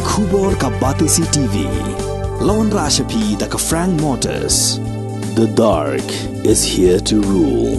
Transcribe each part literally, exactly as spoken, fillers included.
Khubor ka Batesi T V. Lawan Rashapi da ka Frank Motors. The dark is here to rule.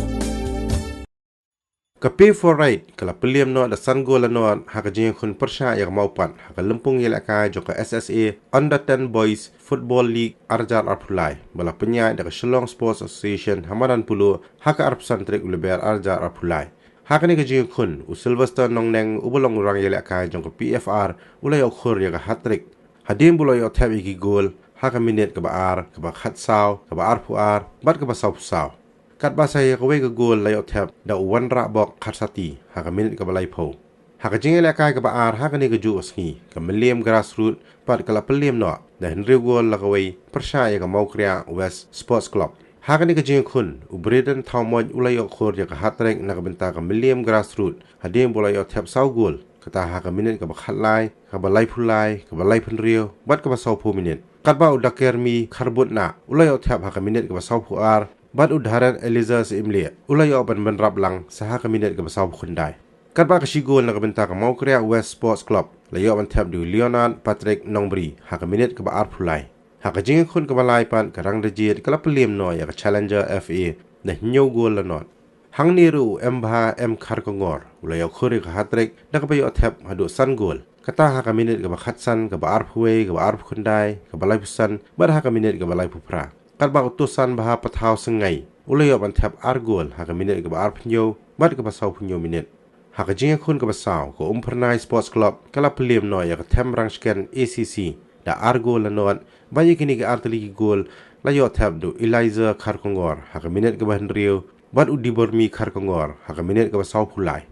Ka Pay for Right ka la pynliem noh da san gol la noh ha ka jingïakhun pyrshah ïa ka Mawpat ha ka lympung ïalehkai jong ka S S A Under ten Boys Football League arhajar arphew lai, ba la pynïaid da ka Shillong Sports Association ha madan Polo ha ka arphew san tarik u Lber arhajar arphew lai. Ha kane ka jingïakhun, u Sylvester Nongneng uba long u rang ïalehkai jong ka P F R u la ïoh khur ïa ka hat-trick hadien ba u la ïoh thep ïa ki gol ha ka minit kaba ar, kaba khatsaw, kaba arphew ar bad kaba sawphew saw. Katba sa ïa kawei ka gol la ïoh thep da u Wanrahbok Kharsati ha ka minit kaba laiphew. Ha ka jingïalehkai kaba ar ha kane kajuh ka sngi, ka Mylliem Grassroot pat ka la pynliem noh da hynriew gol la kawei pyrshah ïa ka Mawkriah West Sports Club. Ha kane ka jingïakhun, u Braden Thawmoit u la ïoh khur ïa ka hat-trick na ka bynta ka Mylliem Grassroot hadien ba u la ïoh thep saw gol, kata ha ka minit kaba khatlai, kaba laiphew lai, kaba laiphew hynriew bad kaba sawphew minit. Katba u Dakermi Kharbutna u la ïoh thep ha ka minit kaba sawphew ar bad u Dharet Eliza Syiemlieh u la ïoh ban bynrap lang sa ha ka minit kaba sawphew khyndai. Katba ka shi gol na ka bynta ka Mawkriah West Sports Club la ïoh ban thep da u Leonard Patrick Nongbri ha ka minit kaba arphew lai. Ha ka jingïakhun kaba lai pat, ka Rangdajied ka la pynliem noh ïa ka Challenger F A da hynñiew gol la noh. Hangne ruh u Embha M Kharkongor u la ïoh khur ïa ka hat-trick da kaba ïoh thep haduh san gol, kata ha ka minit kaba khatsan, kaba arphew wei, kaba arphew khyndai, kaba laiphew san bad ha ka minit kaba laiphew phra. Katba u Tosanbha Pathaw Syngai u la ïoh ban thep ar gol ha ka minit kaba arphew hynñiew bad kaba sawphew hynñiew minit. Ha ka jingïakhun kaba saw, ka Umphyrnai Sports Club ka la pynliem noh ïa ka Themrangshken A C C da ar gol la noh, bad ïa kine ki ar tylli ki gol la ïoh thep da u Eliza Kharkongor ha ka minit kaba hynriew bad u Dibormi Kharkongor ha ka minit kaba sawphew lai.